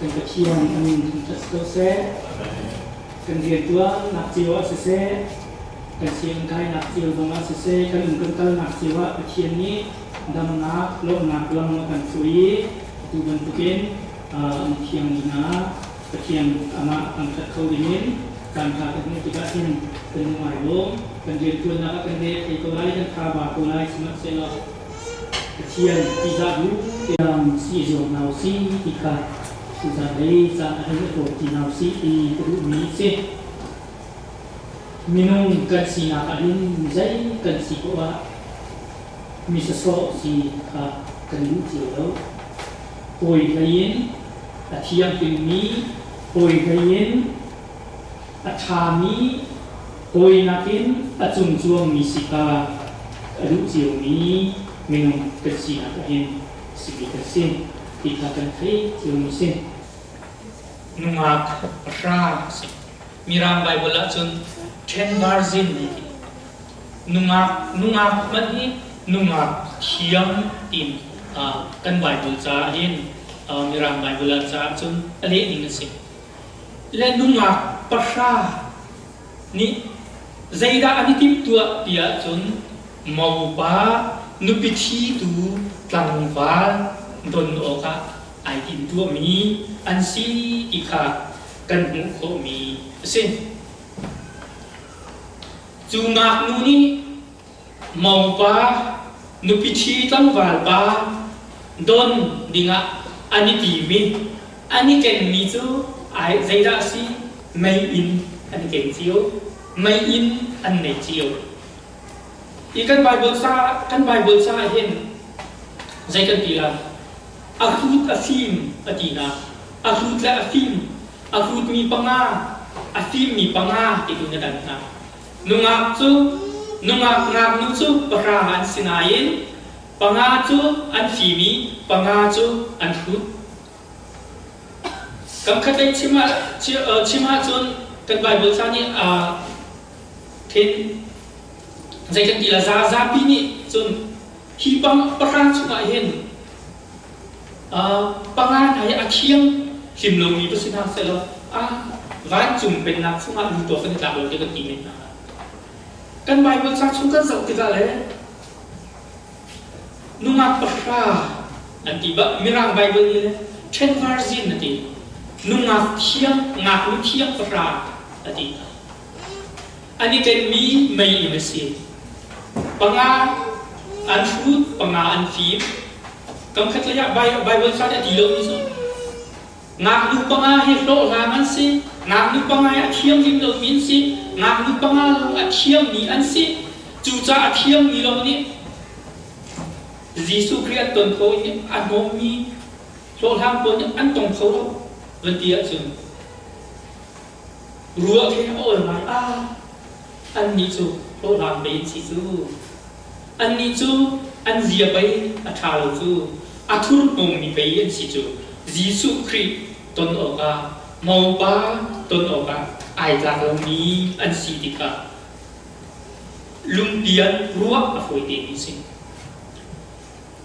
Kan Pathian a min thangṭhat si ko seh. Kan rianṭuannak cio ah siseh, kan sianginn kainak cio zongah siseh, kan um kan kalnak cio ah Pathian nih damnak, lawmhnak lam a kan hruai i atu bantukin an thiang mi hna Pathian amah thangṭhat kho dingin caan ṭha kan hmuh tikah hin kan lung ai lawm. Kan rianṭuannak ah kan re a thei ko lai, kan tha ba ko lai, sihmanhsehlaw Pathian ṭihzah bu tiang si i zuam hna usih ti kha tuzan lei caan a hei a tlawm ti hna usih ti ka duhmi a si. Minung kan sinak ahhin zei kan si poah ah mi sawsawh si kha kan duh cio lo. Hawi hlei in a thianghlimmi, hawi hlei in a ṭhami, hawi nakin a cungcuangmi si kha a duh ciomi minung kan sinak ahhin simi kan si ti kha kan theih ciomi si. Nungak pahra a si. Mirang Baibal ahcun ten virgin an ti. Nungak nungak hmanh hi nungak thiam tiin kan Baibal caah hin Mirang Baibal ah caah cun a leh ning a si. Le nungak pahra nih zeidah an i timhtuah ti ahcun mopa nupi ṭhitu tlangval don awkah ai timtuahmi an si ti kha kan hmuh khawhmi a si. Cu ngaknu nih mopa nupi ṭhi tlangval pa don dingah an i tim i an i kenmi cu ai zeidah a si? Meiinn an i ken cio. Meiinn an nei cio. Hi kan Bible ca kan Bible ca ah hin zei kan ti lai? A hrut a fim a tinak. A hrut le a fim. A hrutmi panga, a fimmi panga ti tu na dan hna. Nungak cu nungak ngaknu cu pahra an si nain panga cu an fim i panga cu an hrut. Kam khat lei chim ah chim ahcun kan Bible ca nih aa then zei kan ti la za zapi nih cun hi pang pahra chungah hin panga hna hi a thiang hlim lomi va si hna sehlaw a vancung pennak chungah lu tuah kan i tlak lo ti kan ti men hna. Kan Bible ca chung kan zoh tikah le Nungak pahra an ti bak. Mirang Bible nih le ten virgin a ti. Nungak thiang, ngaknu thiang pahra a ti. An i kenmi mei in a si. Panga an hrut, panga an fim. Kam khat lei ah Bible ca nih a ti lomi cu ngaknu panga hi hlawhhlang an si, ngaknu panga hi a thianghlim lomi an si, ngaknu panga lawng a thiangmi an si. Cucaah a thiangmi lawng nih Jesuh Khrih an ton kho i a hnawmmi hlawhhlang pawl nih an tong kho lo van ti ahcun ruah khi a awl ngai. Ah, annih cu hlawhhlang pei an si cu. Annih cu an zia pei a ṭha lo cu, a thurhnawmmi pei an si cu. Jesuh Khrih ton awkah, mopa ton awkah ai tlak lomi an si tikah lungpian ruah a fawi temi a si.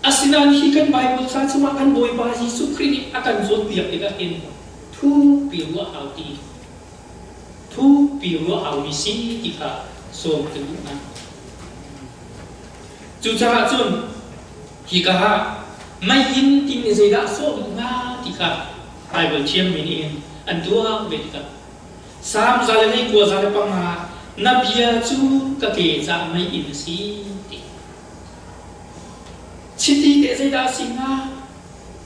Asinain hi kan Baibal ca chungah kan Bawipa Jesuh Khrih nih a kan cawnpiak tikah hin thukpi ruah hau ti thukpi ruah haumi si ti kha sawm kan duh hna. Cucaah cun hika ah meiinn timi zeidah a sawh duh hnga ti kha Baibal thiammi nih hin an tuak ve tikah Salm 145 na bia cu ka ke cah meiinn a si ti. Chiti teh zeidah a si hnga?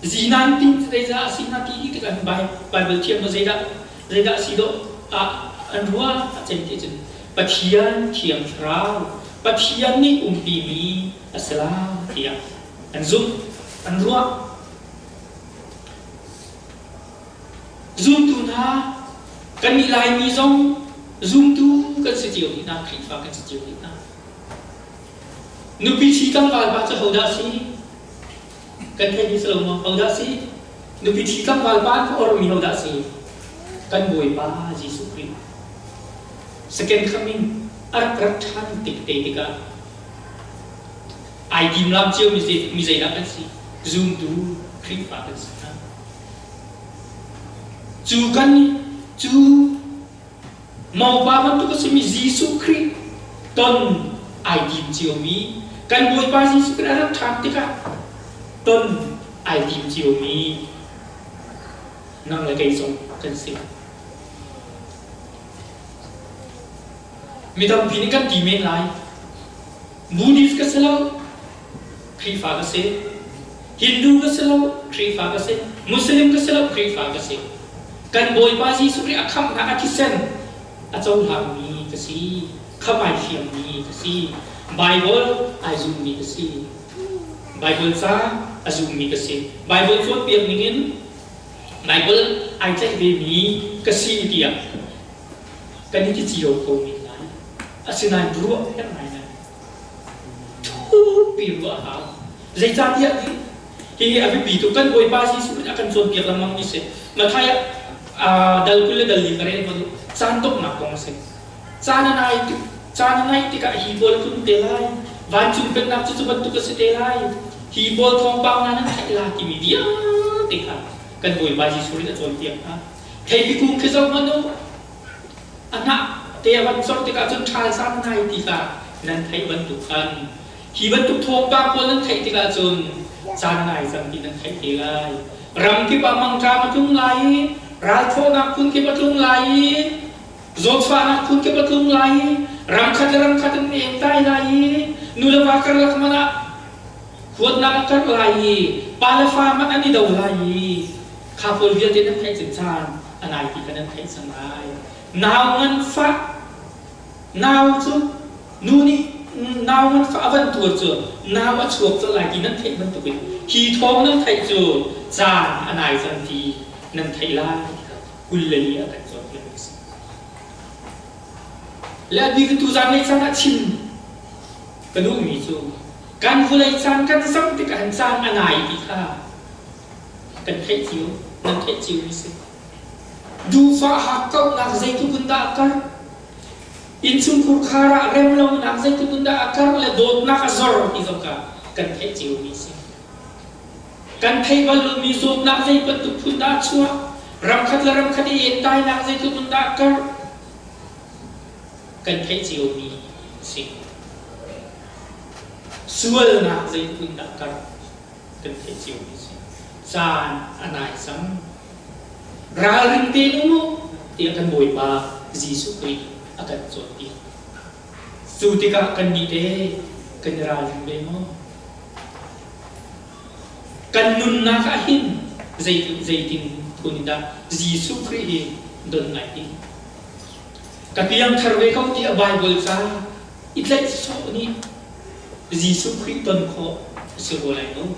Zinan tin zeidah a si hnga ti ti kan Bible thiam ma zeidah zeidah a si dawh ah an ruah a cem ti cun Pathian thiang thlarau Pathian nih umpimi a si la tiah an zumh an ruah. Zumtu hna kannih Laimi zong zumtu kan si cio dih hna Khrihfa kan si cio dih hna. Nupi ṭhi tlangval pa cu hodah a si? Kan theih dih si lo maw? Hodah a si? Nupi ṭhi tlangval pa an ormi hodah a si? Kan Bawipa Jesuh Khrih. Second coming a rak rat ṭhan tik te tikah ai timlam cio mi zeidah kan si? Zumtu Khrihfa kan si hna. Cu kan cu mopa bantuk a simi Jesuh Khrih ton ai tim ciomi kan Bawipa Jesuh Khrih a rat ṭhan tikah ton ai tim ciomi nang le kei zong kan si. Mi tampi nih kan ti men lai. Buddhist ka si lo, Khrihfa ka si. Hindu ka si lo, Khrihfa ka si. Muslim ka si lo, Khrihfa ka si. Kan Bawipa Jesuh Khrih a khamhnak a thisen a cohlangmi ka si. Khamh ai fiangmi ka si. Bible ai zummi ka si. Bible ca a zummi ka si. Bible cawnpiak ningin Bible ai tlaih vemi ka si tiah kan i ti cio ko men lai. Asinain ruah herh ngaingai. Thupi ruah a hau. Zeicahtiah ti hihi a biapi tuk kan Bawipa Jesuh nih a kan cawnpiak lengmang mi si. Matthai ah dal 20 le dal li ka rel ko caan donghnak kong a si. Caan a nai caan a naih tikah hi pawl a tlung te lai. Vancung pennak cu cu bantuk a si te lai. Hi pawl thawngpang hna nan theih la timi vialte kha kan Bawipa Jesuh nih a cawnpiak hna. Theipi kung khi zoh hmanh u. A hnah te a van corh tikah cun ṭhal caan nai ti kha nan theih bantuk khan hi bantuk thawngpang pawl nan theih tikah cun caan nai cang ti nan theih te lai. Ram kip ah mangṭam a tlung lai i ralthawhnak phun kip a tlung lai i zawtfahnak phun kip a tlung lai i ram khat le ram khat in engtai lai i nu le va karlak hmanh ah huatnak a karh lai i pa le fa hmanh an i do lai i kha pawl vialte nan theih cun caan a nai ti kha nan theih cang lai. Nau nganfah nau cu nu nih nau nganfah a van tuar cu nau a chuak colh lai ti nan theih bantukin hi thawng nan theih cu caan a nai cang ti nan theih lai 24 a kan cawnpiak a si. Le a bik tuzaan lei caan ah chim ka duhmi cu kan vawlei caan kan zoh tikah hin caan a nai ti kha kan theih cio nan theih cio mi si. Duhfah hakkauhnak zeitluk in dah a karh? Innchungkhur khar ah remlonak zeitluk in dah a karh le dawtnak a zor ti zong kha kan theih cio mi si. Kan theih bal lomi zawtnak zei bantuk phun dah a chuah? Ramkhat le ramkhat i entainak zeitluk in dah a karh? Kan theih ciomi a si. Sualnak zeitluk in dah a karh? Kan theih ciomi a si. Caan a nai cang. Ralring tein um u tiah kan Bawipa Jesuh Khrih a kan cawnpiak. Cu tikah kannih te kan i ralring ve maw? Kan nunnak ah hin zeitin phun in dah Jesuh Khrih hi don ngai ti? Ka piangthar ve ko tiah Baibal ca i tlaih sawh nih Jesuh Khrih ton khawh a si rua lai lo.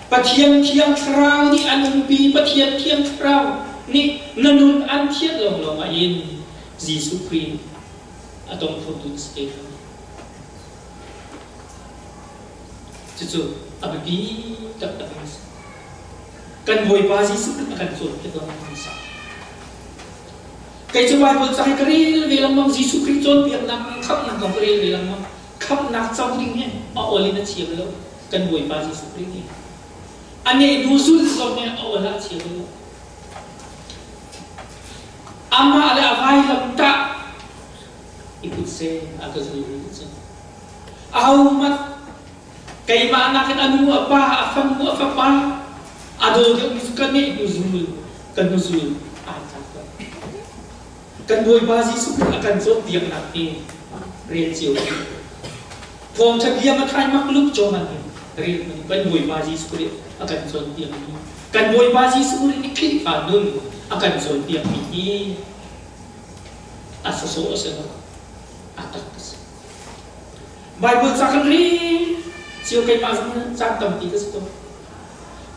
Pathian Thiang Thlarau nih an umpi, Pathian Thiang Thlarau nih na nun an thianh lawnglawng ah in Jesuh Khrih a tong khotu na si te lai. Cucu a biapi taktak mi a si. Kan Bawipa Jesuh Khrih a kan cawnpiak lengmang a si. Kei cu Baibal ca hi ka rel ve lengmang Jesuh Khrih cawnpiaknak khamhnak kong ka rel ve lengmang. Khamhnak co ding hi a ol in a chia lo. Kan Bawipa Jesuh Khrih nih a nehhnu zulh zong hi a ol ah a chia lo. Amah le a vailam tah i put seh a ka zul rih cun. Ahohmanh keimah nakin a nu a pa a fanu a fapa a daw deuhmi cu ka neh hnuzul ka hnuzul ai tlak lo. Kan Bawipa Jesuh Khrih a kan cawnpiaknak hi rel cio u. Thawngṭha bia Matthai Mark Luke Johan hi rel hmanh u. Kan Bawipa Jesuh Khrih a kan cawnpiakmi kan Bawipa Jesuh Khrih nih Khrihfa nun a kan cawnpiakmi hi a sawsawh a si lo a tak a si. Bible ca kan rel cio keimah zong caan tampi ka si tawn.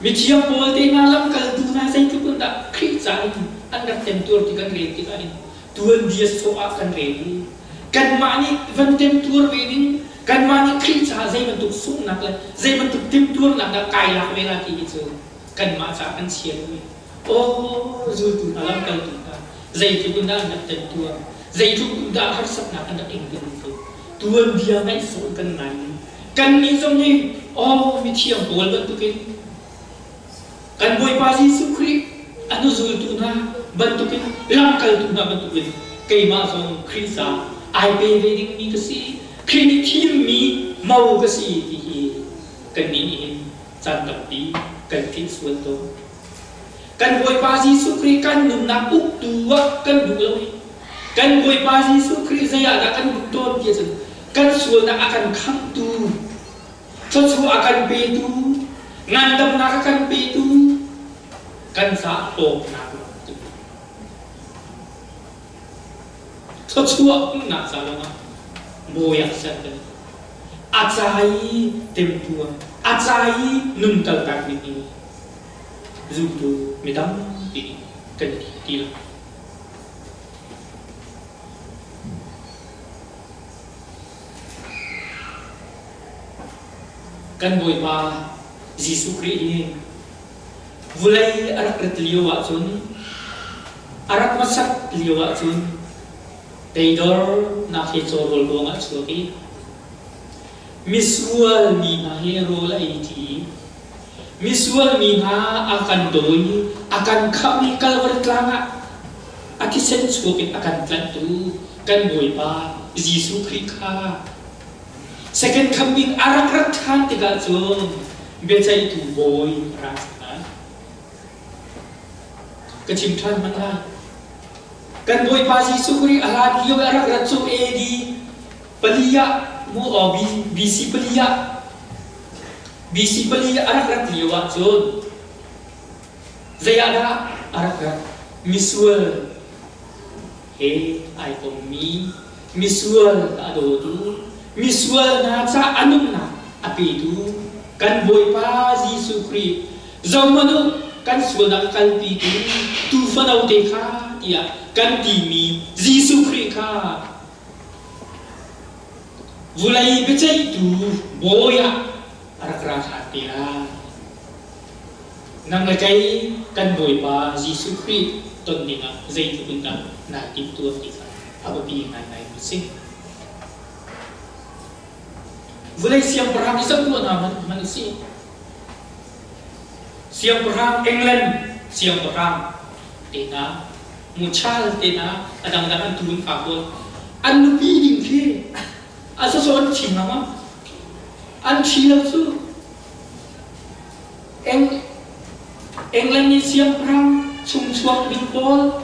Mithiang pawl te hna lamkaltu hna zeitluk in dah Khrih ca in an rak temtuar ti kan rel tikah hin tuanbia sawh ah kan rel i kanmah nih van temtuar ve ding kanmah nih Khrih caah zei bantuk sunghnak le zei bantuk temtuarnak dah kai lak ve la ti hi cu kanmah caah kan chia lo i aw zultu hna lamkaltu hna zeitluk in dah an rak temtuar zeitluk in dah harsatnak an rak ing timi cu tuanbia ngaih sawh kan ngai Kannih zong nih aw mithiang pawl bantukin kan Bawipa Jesuh Khrih a hnuzultu hna. bantukin lamkaltu hna bantukin keimah zong Khrih ca ai pe ve dingmi ka si. Khrih nih thimmi mo ka si ti hi kannih nih hin caan tampi kan philh sual tawn. Kan Bawipa Jesuh Khrih kan nunnak uktu ah kan duh lo i kan Bawipa Jesuh Khrih zei ah dah kan duh tawn ti ahcun kan sualnak a kan khamhtu, thluachuah a kan petu, ngandamnak a kan petu, kan caah hlawknak lawng kan duh. Thluachuah hmuhnak ca lawngah bawi ah ser kan a ca i temtuar, a ca i nun kaltak ding hi zultu mi tampi nih kan i ti lo. Kan Bawipa Jesuh Khrih hi vulei a rak rat lio ahcun a rak hmasat lio ahcun teidornak hi cawrawl kuang ah a chuak i misual mi hna hi rawl a ei ṭi i misual mi hna a kan dawi i a kan khamh i Kalvari tlang ah a thisen chuak in a kan tlanhtu kan Bawipa Jesuh Khrih kha second coming a rak rat ṭhan tikah cun biaceihtu bawi a ra cang lai. Ka chim ṭhan hmanh lai. Kan Bawipa Jesuh Khrih a hlan lio i a rak rat cu AD pali ah mu BC pali ah BC pali a rak rat lio ah cun zei ah dah a rak rat? Misual he ai kommi, misual a dawtu, misual hna ca a nunnak a petu kan Bawipa Jesuh Khrih zohhmanh u kan sualnak a kalpitu tuufano te kha tiah kan timi Jesuh Khrih kha Vulei biaceihtu bawi ah a rak ra ṭhan te lai. Nang le kei kan Bawipa Jesuh Khrih ton dingah zeitluk in dah naa timhtuah ti kha a biapi ngaingai mi si. Vulei siangpahrang i zohtuah hna hmanh hmanh u sih. Siangpahrang England siangpahrang te hna, muchal te hna, a dangdang an tuun fa pawl an nupi ding khi a sawsawh an ṭhi hnga maw? An ṭhi lo cu. England i siangpahrang chungchuak ding pawl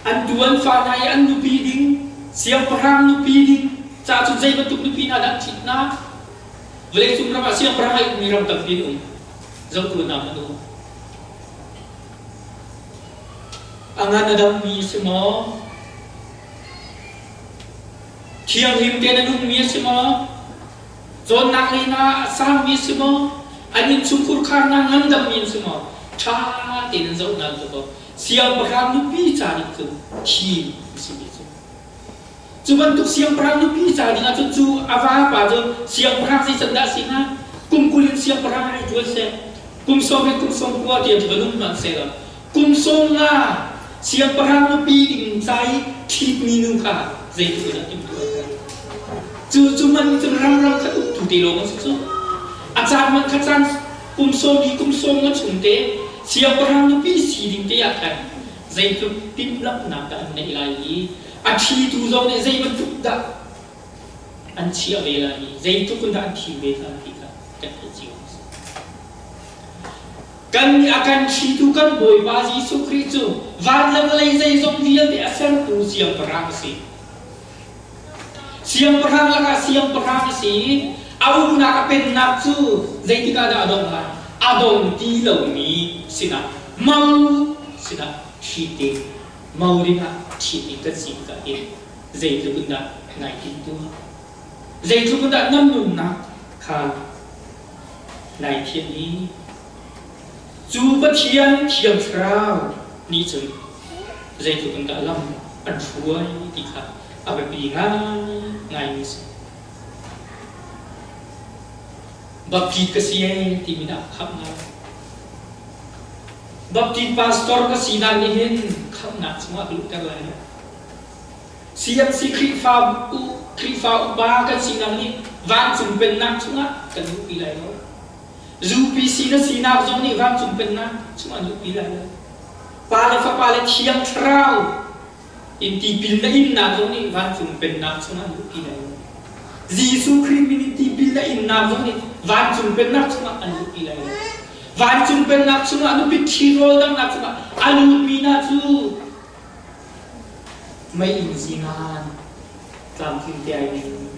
an tuan fa hna i an nupi ding siangpahrang nupi ding ca cu zei bantuk nupi hna dah an ṭhit hna? Vawleicung ram ah siangpahrang a ukmi ram tampi an um. Zohtu hna hmanh u. A ngan a dammi a si maw? Thianghlim tein a nungmi a si maw? Cawnnak lei hna a sangmi a si maw? An innchungkhur khar hna ngandammi an si maw? Ṭha tein an zoh hna an kaw. Siangpahrang nupi ca nih cun thim a simi cu. Cu bantuk siangpahrang nupi ca dingah cun cu a vapa cu siangpahrang zei can dah a si hnga? Kum 20 in siangpahrang ai ṭuan seh, kum sawm in kum 90 tiang cu va nung hmanh seh law, kum 50 siangpahrang nupi ding ca i ṭhitmi nu kha zeitluk in dah timhtuah a Cu cu man nih cun ram ram khat uktu te lawng an si cu. A caan man kha caan kum 40 kum 50 chung te siangpahrang nupi si ding te ah khan zeitluk timhlamhnak dah an neih lai i a ṭhitu zong nih zei bantuk dah an chiah ve lai i zeitluk in dah an thim ve hna ti kha kan theih cio a si. Kan a kan ṭhitu kan Bawipa Jesuh Khrih cu van le vawlei zeizong vialte a sertu siangpahrang a si. Siangpahrang lakah siangpahrang a si i a uknak a pennak cu zeitik ah dah a dongh lai? A dong ti lomi sinah mo sinah ṭhit ding mo dingah ṭhit ding kan si tikah hin zeitluk in dah nai timhtuah? Zeitluk in dah nan nunnak kha nai thianh i cu Pathian Thiang Thlarau nih cun zeitluk in dah lam an hruai ti kha a biapi ngaingaimi a si. Baptist ka si ee timi dah khamh lai. Baptist pastor ka sinak nih hin khamhnak chungah ka luhter lai lo. CMC Khrihfa Khrihfa upa kan sinak nih vancung pennak chungah kan luhpi lai lo. UPC na sinak zong nih vancung pennak chungah an luhpi lai lo. Pa le Fapa le Thiang Thlarau in tipil na innak zong nih vancung pennak chungah an luhpi lai lo. Jesuh Khrih min in tipil na innak zong nih vancung pennak chungah an luhpi lai lo. Vancung pennak chungah nupi ṭhi rawl dangnak chungah a lutmi hna cu mei in zingan tlamtling te ai ning.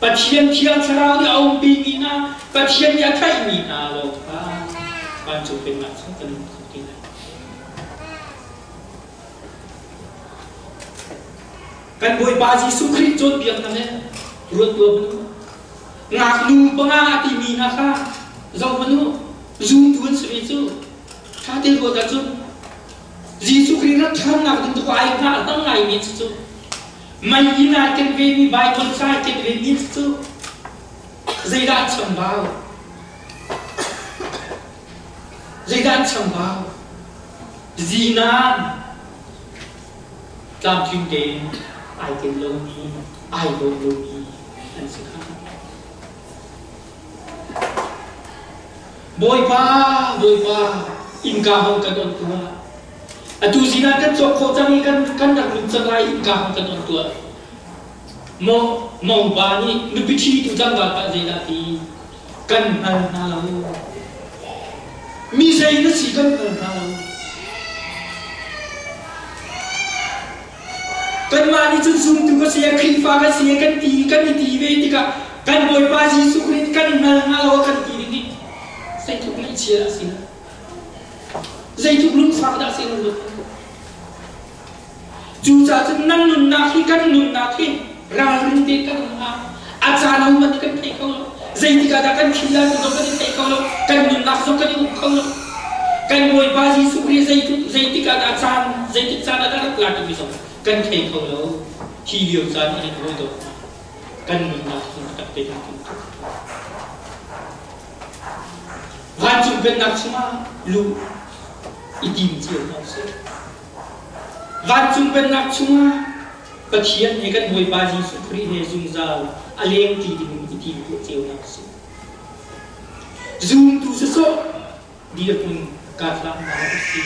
Pathian Thiang Thlarau nih a umpimi hna, Pathian nih a theihmi hna lawng kha vancung pennak chung kan lut kho ti lai. Kan Bawipa Jesuh Khrih cawnpiaknak he ruat tuah hmanh u. Ngaknu panga a timi hna kha zoh hmanh u. Zumtu an si ve cu. Ṭha te ruat ahcun Jesuh Khrih rat ṭhannak ding cu ai hngah hlang ngaimi cu mei inn ai ken vemi Bible ca ai ken vemi cu zeidah an chambau? Zeidah an chambau? Zinan tlamtling tein ai ken lomi, ai dawt lomi an si kha. Bawipa, Bawipa, innka hong kan on tuah. Atu zinan kan cawk khawh cang i kan kan rak lut cang lai innka hong kan on tuah. Mo mopa nih nupi ṭhi tu tlangval pa zeidah ti kan hngal hna lo. Mi zei na si kan hngal hna lo. Kanmah nih cun zumtu ka si, Khrihfa ka si kan ti kan i ti ve tikah kan Bawipa Jesuh Khrih kan hngal hnga lo kan ti ding hi zeitluk ngaihchia dah si zeitluk lungfak dah si nan Cucaah cun nan nunnak hi kan nunnak hi ralring te kan um a a caan a um ti kan thei kho lo. Zeitik ah dah kan thil lai ti zong kan i thei kho lo. Kan nunnak zong kan i uk kho lo. Kan Bawipa Jesuh Khrih zeitik zeitik ah dah caan zeitik caan ah dah rak la timi zong kan thei kho lo. Hi lio caan ah hin hawi dawt hna kan nunnak hi tak te kan tum tuk. Vancung pennak chungah luh i tim cio hna usih. Vancung pennak chungah Pathian he kan Bawipa Jesuh Khrih he zungzal a lengṭi ding i tim tuah cionak a si. Zumtu sawsawh dirhmun kaa hlang hna a si.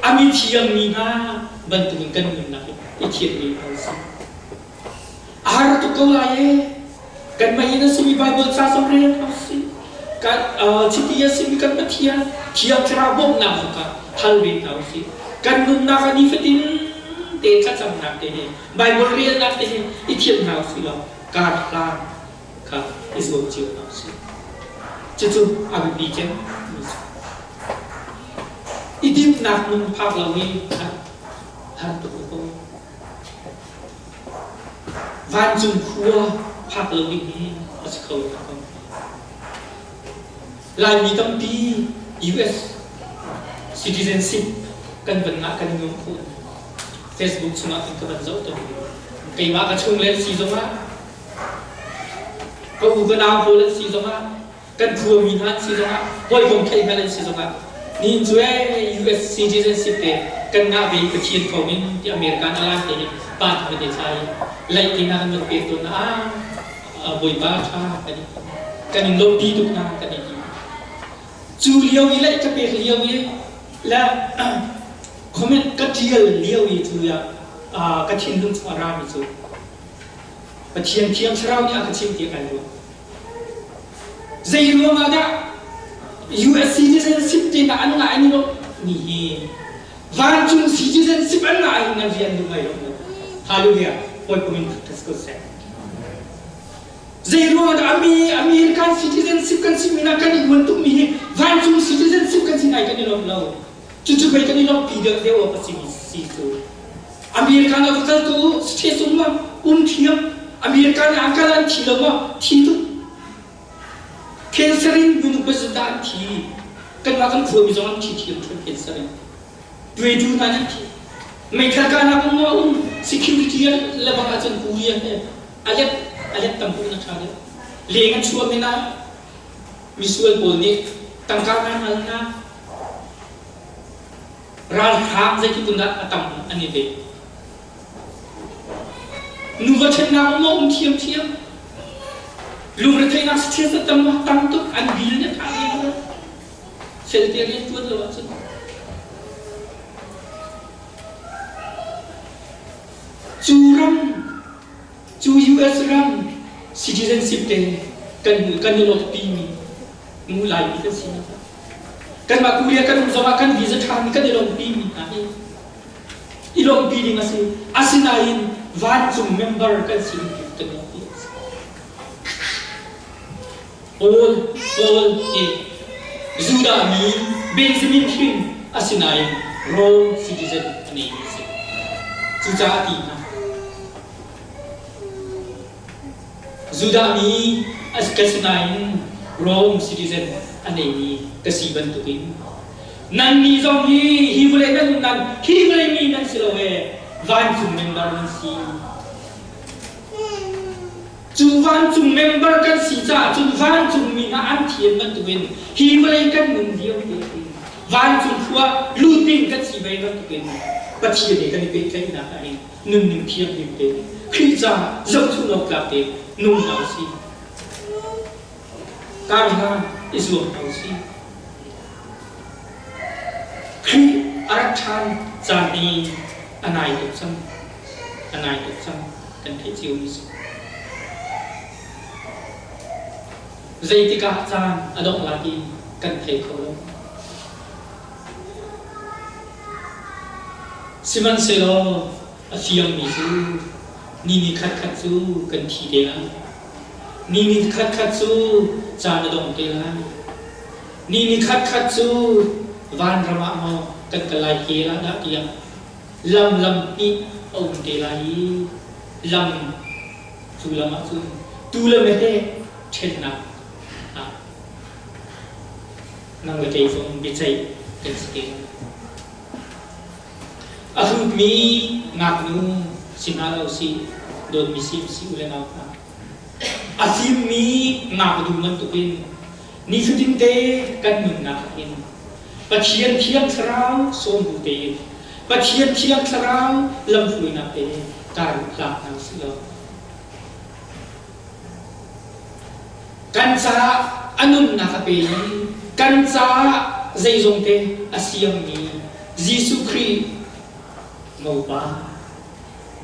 A mi thiangmi hna bantukin kan nunnak hi i thianh ve hna usih. A har tuk ko lai ee. Kanmah in a simi Baibal ca zong rel hna usih. Kan chiti a simi kan Pathian Thiang Thlarau bawmhnak zong kha hal ve hna usih. Kan nunnak ah nifatin te thlacamnak te he Baibal relnak te he i thianh hna usih law kar hlan kha i zuam cio hna usih. Cucu a biapi cem mi cu. I timhnak nun phak lo hi har tuk ko. Vancung khua phak lo ding hi a si kho lo ko. Laimi tampi US citizenship kan van ngah kan i nuam khun. Facebook chungah khin ka van zoh tawn. Keimah ka chung le si zongah ka u ka nau pawl an si zongah kan khuami hna an si zongah hawikom theih hngal an si zongah nihin cu ee US citizenship te kan ngah ve i Pathian thawngin ti American a lan te hi pa thar te thla i laih te hna kan van pek tawn na ah Bawipa tha kan i kan in lawmhpi tuk hna kan i ti cu lio i laih ka pek lio i le comment ka tial lio i cu ya ka thinlung chung a rami cu Pathian Thiang Thlarau nih a ka chimh tiah kai ruah Zei ruangah dah US citizenship te hna an ngah an i lawmh mi hi vancung citizenship an ngah hin nan rian duh ngai lo mu. Hallelujah. Bawipa min thangṭhat ko seh. Zei ruangah dah ami American citizenship kan si mi na kan i uan tuk mi hi vancung citizenship kan si nai kan i lawmh lo. Cucu pei kan i lawmhpi deuh deuh awk a si mi si cu. American ah va kal ko u, stress um ma, um thiam. American ah an kal an thi lo ma, thi tuk. Cancer in minung pazit dah an thi. Kanmah kan khuami zong an thi thiam ṭhan cancer in. Tuaitu hna an thi. Meithal kahnak um ma um, security le bang ahcun pu he alep alep tam pu na ṭha deuh. Leng an chuah men ah misual pawl nih tangka ngai hal hna. Ralhrang zeitluk in dah a tam an i ve. Nuva ṭhennak um a um ṭhiamṭhiam. Lungretheihnak stress a tam tam tuk an bil ne thah leng lo. Felte rian ṭuan lo ahcun. Cu ram, cu US ram citizenship te kan kan i lawmhpimi mu Laimi kan si hna. Kanmah Korea kan um zongah kan visa ṭhami kan i lawmhpimi hna hi i lawmhpi ding a si. Asinain vancung member kan si kan lawmhpi a si. Paul Paul hi Judah mi Benjamin hrin asinain Rome citizen a neimi a si. Cucaah a ti hna. Judah mi ka si nain Rome citizen a neimi ka si bantukin nannih zong hi hi vawlei nan um nan hi vawlei mi nan si lo ee vancung member nan si. Cu vancung member kan si caah cun vancung mi hna an thian bantukin hi vawlei kan nun lio te hin vancung khua lut ding kan si ve bantukin Pathian he kan i pehtlaihnak ah hin nunning thianghlim te Khrih ca zohchunh awk tlak te nung hna usih. Kar hna i zuam hna usih. Khrih a rak ṭhan caan hi a nai tuk cang. A nai tuk cang kan theih cio mi si. Zeitik ah caan a dongh la ti kan thei kho lo. Sihmanhsehlaw a fiangmi cu ni ni khatkhat cu kan thi te lai. Ni ni khatkhat cu caan a dong te lai. Ni ni khatkhat cu vanram ah maw kan kal lai te lah dah tiah lam lampi a um te lai i lam cu lam ah cun tu le meheh ṭhennak ah nang le kei zong biaceih kan si te lai. A hrutmi ngaknu si hna lo si, dawtmi si si u le nau hna. A fimmi ngaknu bantukin nifatin te kan nunnak hin Pathian Thiang Thlarau sawm bu tein Pathian Thiang Thlarau lamhruainak te kar hlak hna usih law Kan caah a nunnak a pe i kan caah zeizong te a siangmi Jesuh Khrih mopa.